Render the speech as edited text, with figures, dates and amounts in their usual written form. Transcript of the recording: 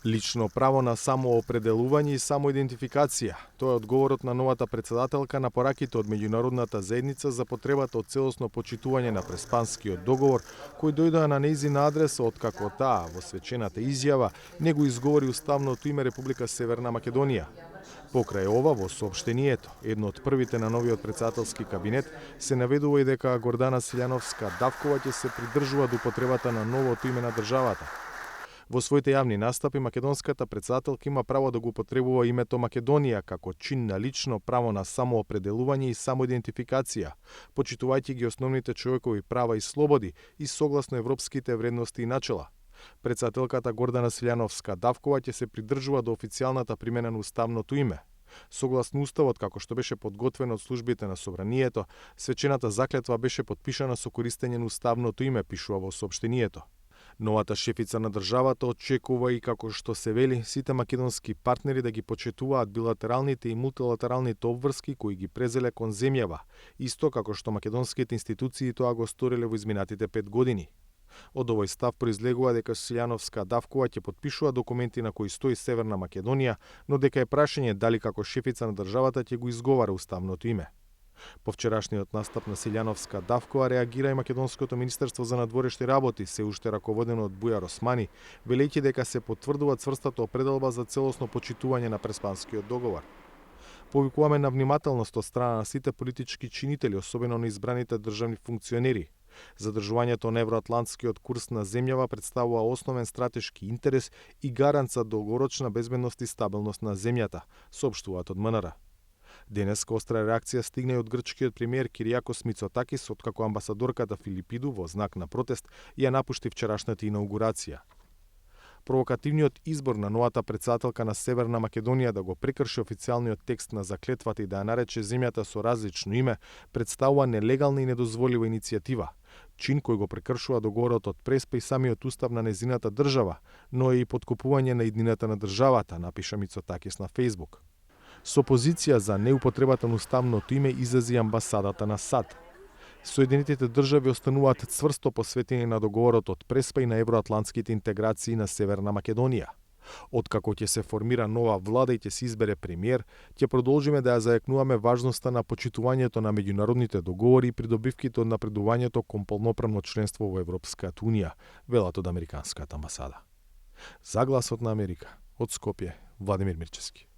Лично право на самоопределување и самоидентификација. Тоа е одговорот на новата председателка на пораките од меѓународната заедница за потребата од целосно почитување на Преспанскиот договор, кој дојдоа на нејзина адреса откако таа во свечената изјава не го изговори уставното име Република Северна Македонија. Покрај ова, во соопштението, едно од првите на новиот председателски кабинет, се наведува и дека Гордана Силјановска-Давкова ќе се придржува до потребата на новото име на државата. Во своите јавни настапи, македонската председателка има право да го употребува името Македонија како чин на лично право на самоопределување и самоидентификација, почитувајќи ги основните човекови права и слободи и согласно европските вредности и начела. Председателката Гордана Силјановска-Давкова ќе се придржува до официјалната примена на уставното име. Согласно уставот, како што беше подготвен од службите на собранието, свечената заклетва беше потпишана со користење на уставното име, пишува во соопштението. Новата шефица на државата очекува и, како што се вели, сите македонски партнери да ги почитуваат билатералните и мултилатералните обврски кои ги презеле кон земјава, исто како што македонските институции тоа го сториле во изминатите 5 години. Од овој став произлегува дека Силјановска-Давкова ќе потпишува документи на кои стои Северна Македонија, но дека е прашање дали како шефица на државата ќе го изговара уставното име. По вчерашниот настап на Силјановска-Давкова реагира и Македонското министерство за надворешни работи, се уште раководено од Бујар Османи, велејќи дека се потврдува цврстата определба за целосно почитување на Преспанскиот договор. Повикуваме на внимателност од страна на сите политички чинители, особено на избраните државни функционери. Задржувањето на евроатлантскиот курс на земјава представува основен стратешки интерес и гарант за долгорочна безбедност и стабилност на земјата, соопштуваат од МНР. Денеска остра реакција стигна и од грчкиот премиер Киријакос Мицотакис, откако амбасадорката Филипиду во знак на протест ја напушти вчерашната инаугурација. Провокативниот избор на новата председателка на Северна Македонија да го прекрши официјалниот текст на заклетвата и да ја нарече земјата со различно име представува нелегална и недозволива иницијатива, чин кој го прекршува договорот од Преспа и самиот устав на незината држава, но е и поткопување на иднината на државата, напиша Мицотакис на Фејсбук. Со позиција за неупотребата на уставното име излезе амбасадата на САД. Соединетите држави остануваат цврсто посветени на договорот од Преспа и на евроатлантските интеграции на Северна Македонија. Откако ќе се формира нова влада и ќе се избере премиер, ќе продолжиме да ја зајакнуваме важноста на почитувањето на меѓународните договори и придобивките од напредувањето кон полноправно членство во Европската унија, велат од Американската амбасада. За Гласот на Америка, од Скопје, Владимир Мирчевски.